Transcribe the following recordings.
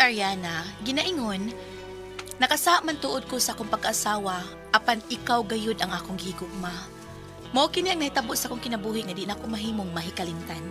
Ariana, ginaingon, nakasa man tuod ko sa akong pag-asawa, apan ikaw gayud ang akong gihigugma. Mao kini ang nahitabo sa akong kinabuhi nga di na ako mahimong mahikalimtan.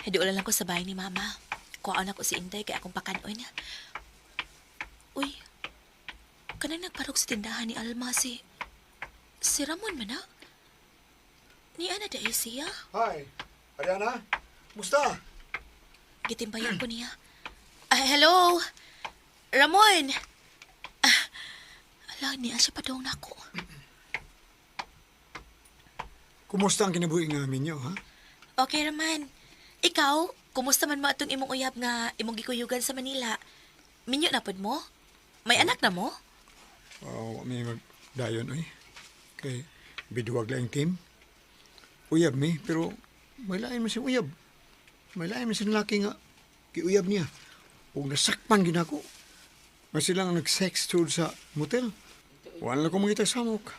Hiduolan lang ko sa bahay ni Mama. Kuhaan ako si Inday kay akong pakanon. Uy, kanang nagparok sa tindahan ni Alma si Ramon man na? Ni Ana da siya? Hi, Ariana. Musta? Gitimbayan ko niya. Ah, hello? Ramon! Ah, ala, niya siya pa daw nako. Kumusta ang kinabuhi nga minyo, ha? Okay, Raman. Ikaw, kumusta man mo atong imong uyab nga imong gikuyugan sa Manila? Minyo na pod mo? May anak na mo? Oh, may magdayon, oy. Kay biduwag lang team. Uyab mi, pero may lain man siyang uyab. May lain man siyang laki nga giuyab niya. Ug nasakpan gid ako. Mas sila ang nag-sex tour sa motel. Wala ko mangita samok.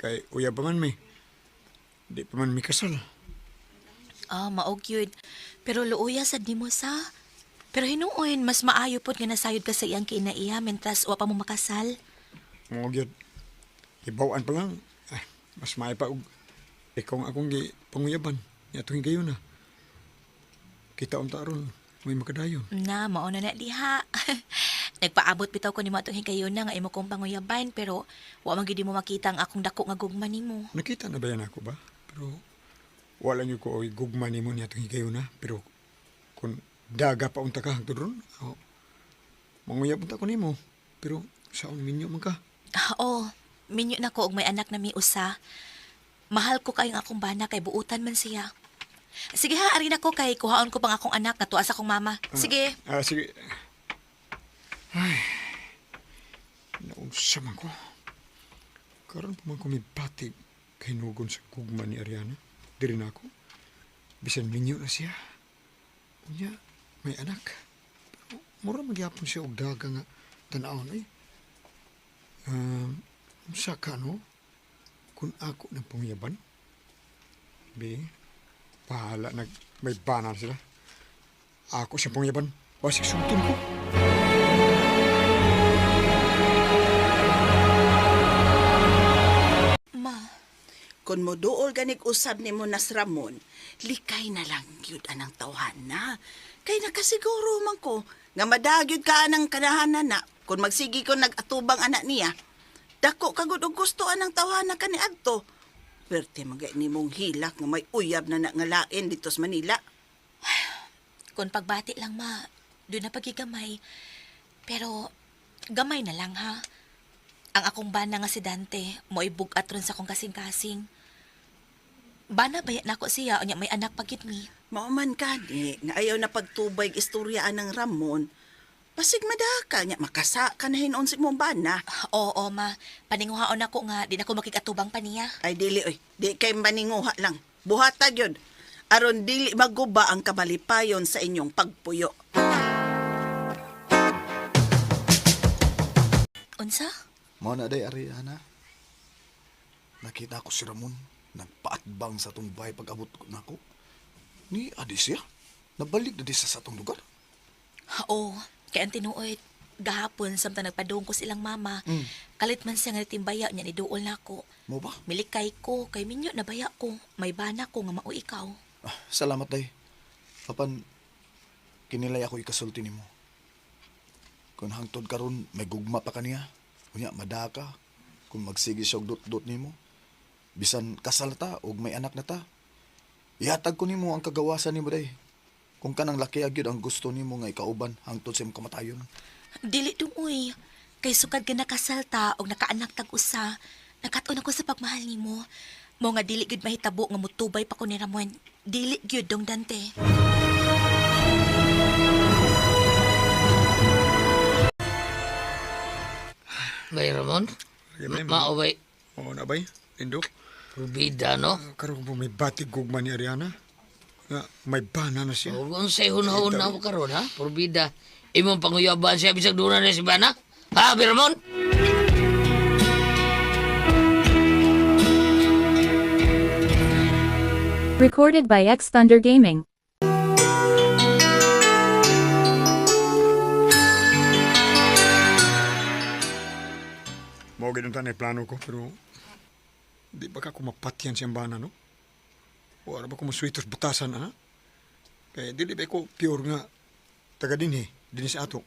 Kay uyab pa man mi. Di pa man mi kasal. Ah, maog yun. Pero luoya sad nimo sa. Pero hinuon, mas maayo pod nga nasayod ka sa iyang kinaiya mentras wa pa mo makasal. Mo gyud. Ibawan pa lang. Ay, mas may pa og ikaw ang akong gi panguyaban. Nya atong higayon na. Kita unta aron may makadayon. Na, mao na na diha. Nagpaabot bitaw ko nimo atong higayon na nga imo kong panguyaban pero wa man gyud mo makita ang akong dako nga gugma nimo. Nakita na ba yan ako ba? Pero wala niyo ko oy gugma nimo niya atong higayon na. Pero kung daga pa unta ka hangtod ron, oh, manguyab unta ko nimo. Pero saon minyo man ka? Ah, oo, minyo na ko og may anak na mi usa. Mahal ko kayong akong bana kay buutan man siya. Sige ha, ari na ko kay kuhaon ko pang akong anak nga tuwa sa akong mama. Sige. Ah, sige. Ay, naunsa man ko. Karon pa man ko mibatig kay nugon sa gugma ni Ariana. Diri na ako. Bisan minyo na siya. Unya, may anak. Pero mura magyapon siya og daga nga tan-awon eh. Unsa ka no? Kung ako ng pangyaban? Bi, bahala nag may bana sila. Ako siyang pangyaban. Basig sultin ko. Ma, Kung moduol ganig usab nimo nas Ramon, likay na lang gyud anang tawhana. Kay nakasiguro man ko nga madagyud ka anang kanahanan na kung magsigi ko nag-atubang anak niya. Dako kagud og gusto anang tawhana kaniadto. Perte man gay nimong hilak nga may uyab na nangalain dito sa Manila. Kung pagbati lang ma, doon na pagigamay. Pero gamay na lang ha. Ang akong bana nga si Dante, mo'y bugat ron sa akong kasing-kasing. Bana baya nako siya, unya may anak pagit mi. Mao man kani nga ayaw na pagtubay istorya anang Ramon. Basig madaka nya makasa ka na hinuon sa imong bana. Oo, ma. Paninguhaon ako nga, di na ko makikatubang pa niya. Ay dili oy, di kay maninguha lang. Buhata gyud. Aron dili maguba ang kamalipayon sa inyong pagpuyo. Unsa? Mao na day Ariana. Nakita ko si Ramon nagpaatbang sa atong bahay pag-abot ko nako. Ni adi siya. Nabalik na di siya sa atong lugar. Oo, kay ang tinuod, gahapon samtang nagpadung ko silang mama, kalit man siya nga nitimbaya niya ni duol nako. Mo ba? Milikay ko, kay minyo na baya ko, may bana ko nga mao ikaw. Ah, salamat day. Apan kinilay ako ikasulti nimo. Kung hangtod karon may gugma pa kaniya. Unya madaka kung magsige siya og dot-dot nimo. Bisan kasal ta og may anak na ta. Ihatag ko nimo ang kagawasan nimo day. Kung kanang laki gyud ang gusto nimo nga ikauban hangtod sa imong kamatayon. Dili dong uy. Kay sukad ka nakasalta og nakaanak tag usa, nakat-on ako sa pagmahal nimo. Mo nga dili gyud mahitabo nga mutubay pa ko ni Ramon. Dili gyud dong Dante. Bay Ramon? Gamay, Mao bay Oo na bay, Lindo. Rubida no? Karon po may batig gugma ni Ariana. Nga, may bana na siya. Ug unsay hunahon na mo karon ha? Purbida. Imong panguyaban siya bisag duna na si bana. Ha, Bay Ramon? Recorded by X Thunder Gaming. Mao gid unta na plano ko pero di ba ka kumapatyan siyang bana no? Wala ba ko mosweeters butasan ana? Kay dili ba ko pure nga taga dinhi, dinhi sa ato.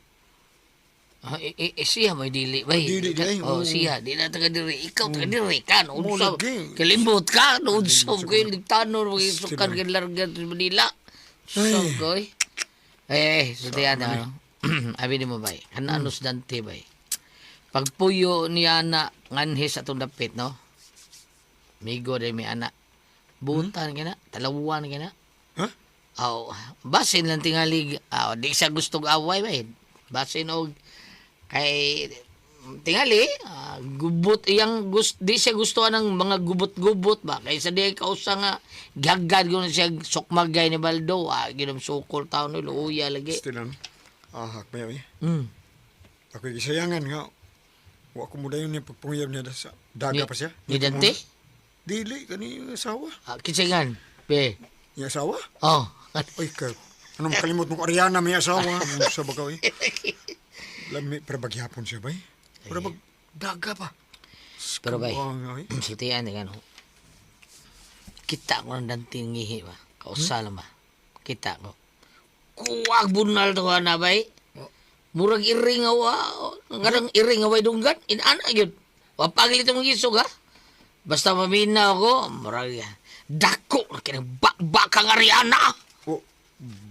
Ah, siya may dili bay. Dili, dili, Oh, oo. siya di na taga diri. Ikaw taga diri ka no Mo unsa. lagi. Kalimbot ka no unsa kay ligtanon mga isukan Still. kay larga sa Manila. So Ay. koy. Eh, sultihan na ano. Abi ni mo bay. Ano ano sa Dante bay. Pagpuyo ni ana nganhi sa atong dapit no. Migo day mi ana. Butan ka na, talawan ka na. Ha? Aw, basin lang tingali. Aw, di siya gustong away ba eh. Basin og kay tingali gubot iyang gust di siya gusto ng mga gubot-gubot ba kaysa di kausa nga gagad ko na siya sukmagay ni Baldo ginom sukol taon ni luya lagi. Still ano? Ahak ba eh. Ako'y gisayangan nga wa ko mo dayon niya pagpanguyab niya sa daga pa siya. Ni Dante? Dili kani asawa. Kinsa Be. Niya asawa? Oh. Ay ka. Ano makalimot mo ko Ariana may asawa. Ano sa bagaw eh. Lami pero bagyapon siya bay. Pero bag daga pa. Pero bay. Kabuang, ay. Sultian ni ano. Kita ko ng Dante ngihi ba. Kausa lang ba. Kita ko. Kuwag bunal to na bay. Murag iring awa. Ngarang iring away dunggan. Inana yun. Wapaglit mong isog ha. Basta maminaw ko. Murag dako na kinang bakbakang Ariana. Oh,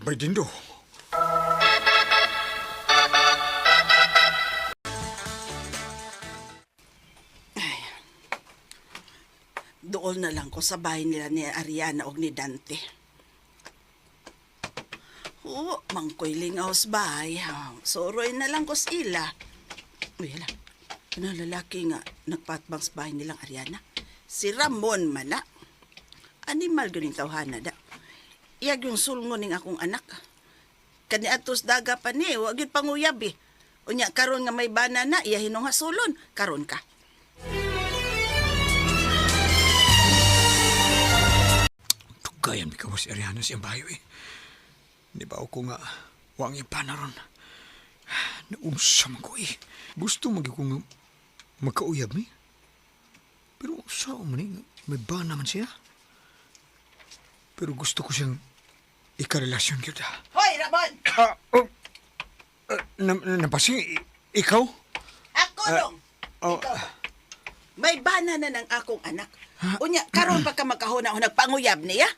bay dindo. Dool na lang ko sa bahay nila ni Ariana og ni Dante. Oo, mangkoy lingaw sa bahay. Suroy na lang ko sa ila. Uy, hala. Ano lalaki nga nagpatbang sa bahay nilang Ariana? Si Ramon man na. Animal ganing tawhana da. Iyag yung sulngo ning akong anak. Kani atos daga pa ni, wa gyud panguyab eh. Unya karon nga may bana na, iya hinong hasulon, karon ka. Tugayan mi kawas si Ariana siyang bayo eh. Di ba ako nga wang ipanaron. Naunsa man ko eh. Gusto magyud ko nga magkauyab mi. Pero sa man eh, may bana man siya. Pero gusto ko siyang ikarelasyon kita. Hoy, Ramon! Ah, oh, napasi, ikaw? Ako dong! Oh, Ikaw ba? May bana na ng akong anak. Unya, karon pa ka magkahuna o nagpanguyab niya.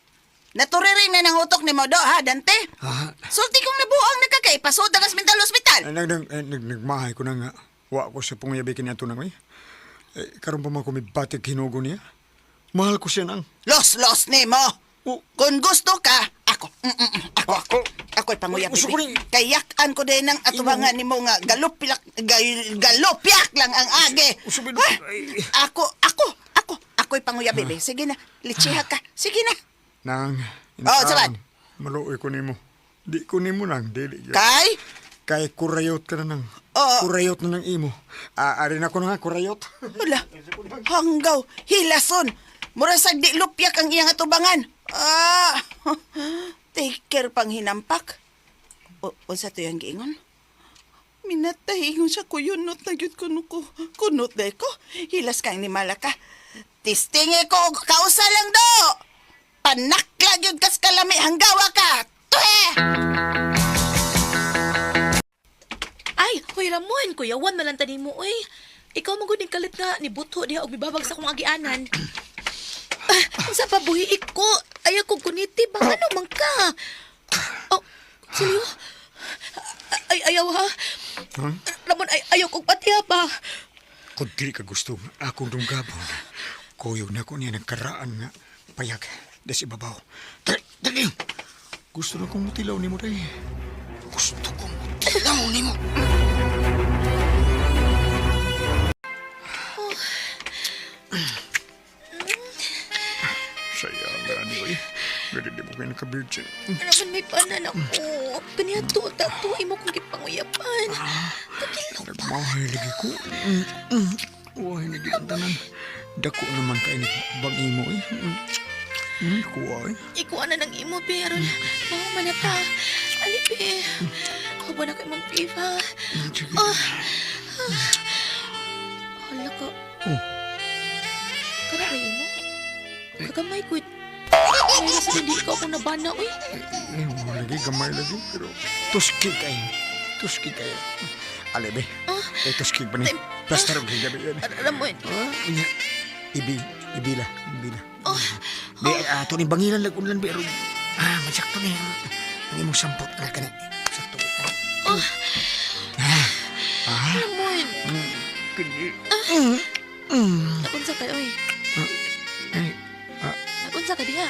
Naturiring na ng utok ni mo do, ha, Dante? Ah. Sulti kong nabuang nakakaipasod ang mental hospital. Nagmahay ko na nga. Wa ko sa panguyabi kiniadto nang eh. Eh, karon pa man ko may batig hinugo niya. Mahal ko siya nang. Los, los ni mo. Oh. Kung gusto ka, ako. Ako, ako. Oh. Ako'y panguyab. Gusto ko rin. Kayakan ko din ang atubangan ni mo nga galupilak, galupyak lang ang age. Usubin- Ha? Ay. Ako, ako, ako. Ako'y panguyab, bebe. Sige na, litsiha ka. Sige na. Nang. Oh, sabat. Maluoy ko nimo. Di ko nimo nang dili. gyud. Kay? Kay kurayot ka na nang. Oo. Kurayot na nang imo. Ari na ko na nga kurayot. Wala. Hanggaw, hilason. Mura sa di lupyak ang iyang atubangan. Ah, take care pang hinampak. O, unsa to yung giingon? Minatay ingon siya kuyunot na gyud kuno ko. Kunot day ko. Hilas kang ni Malaka. Tistingi ko og kausa lang do. Panakla gyud kas kalami hanggawa ka. Tuhe! Ay, hoy Ramon, kuyawan man lang tani mo oy. Ikaw man gud ning kalit nga ni buto diha og mibabag sa akong agianan. Ah, unsa pa buhi ko? Ayaw kog kuniti ba ano man ka? Oh, Silyo. Ay ayaw ha. Ramon ay ayaw kog patiya pa. Kung dili ka gusto nga akong dunggabon, kuyog na ko niya nagkaraan nga payag des ibabaw. Dali, dali! Gusto na kong mutilaw ni mo, day. Gusto kong mutilaw ni mo. Sayang nga ni, oy. Pero di mo kayo naka-virgin. Ramon, may panan ako. Kaniya to, tato, imo kong gipanguyapan. Kagilo pa. Nagmahay lagi ko. Uy, lagi ang tanan. Dako naman kayo bang imo eh. Kuha eh. Ikuha na ng imo, be. Aron, mahuman na ta. Ali, be. Kuha na ko imong beef, ha? Sige. Hala ka. Oh. Kana ba imo? Kagamay ko. May nasa hindi ko ako nabana, uy. Eh, wala lagi, gamay lagi. Pero tuski kayo. Tuski kayo. Ali, be. Eh, tuski pa ni. Plaster og higabi yan. Ramon. Ah, unya. Ibi, ibila, ibila. Oh. Be, ato ni bangilan lag unlan be aron. Ah, masakto ni. Ang imong sampot ala kana. Sakto. Oh. Ramon. Kini. Nakunsa ka, uy. Eh, Nakunsa ka diha.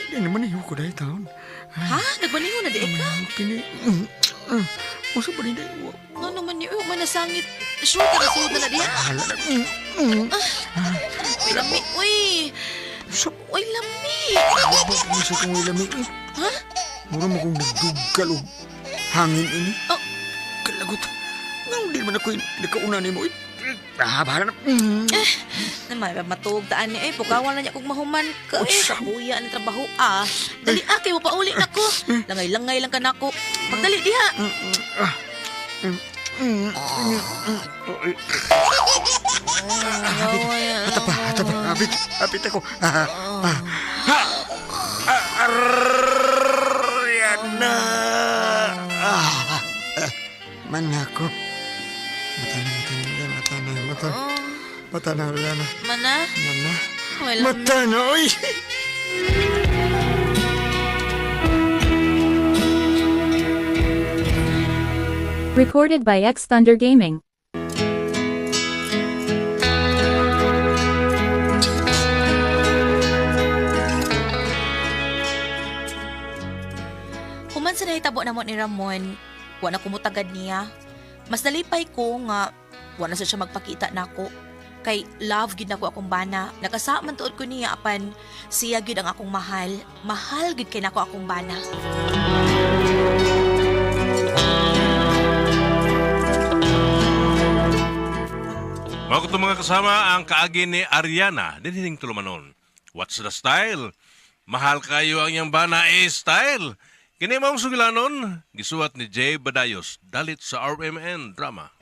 di naman eh, ko dahil taon. Ha? Nagbalingon na di ka? Kini. Usa pa ni dahil. Nga naman ni, uy, manasangit. Sure ka na sulod na na diha. Hala na. Uy, lami, uy. Sa Uy, lami. ba sa kong lami eh. Ha? Mura mo kong nagdugal og hangin ini. Oh. Kalagot. Nga di man ako nakauna nimo eh. Ah, bahala na. Naman, matuog taan ni, eh, pukawan na niya kung mahuman ka, eh. Unsa? Kabuya ang trabaho, ah. Dali, ah, kayo pauli na ko. Langay-langay lang ka na ko. Pagdali diha. Ata pa, ata pa. Apit, apit ako. Ah, ah, ha! Ah, Ariana! Ah, ah, manako. Mata na, mata na, mata na, mata. Mata na, Ariana. Mana? Mana. Wala. Mata na, oy! Recorded by X Thunder Gaming. Human sa nahitabo namo ni Ramon, wa na kumutagad niya. Mas nalipay ko nga wa na sa siya magpakita nako. Kay love gid nako akong bana. Nakasa man tuod ko niya apan siya gid ang akong mahal. Mahal gid kay nako akong bana. Mao kuto mga kasama ang kaagi ni Ariana dinhining tulumanon. What's the style? Mahal kayo ang iyang bana eh style. Kini maong sugilanon, gisuwat ni Jay Badayos, dalit sa RMN Drama.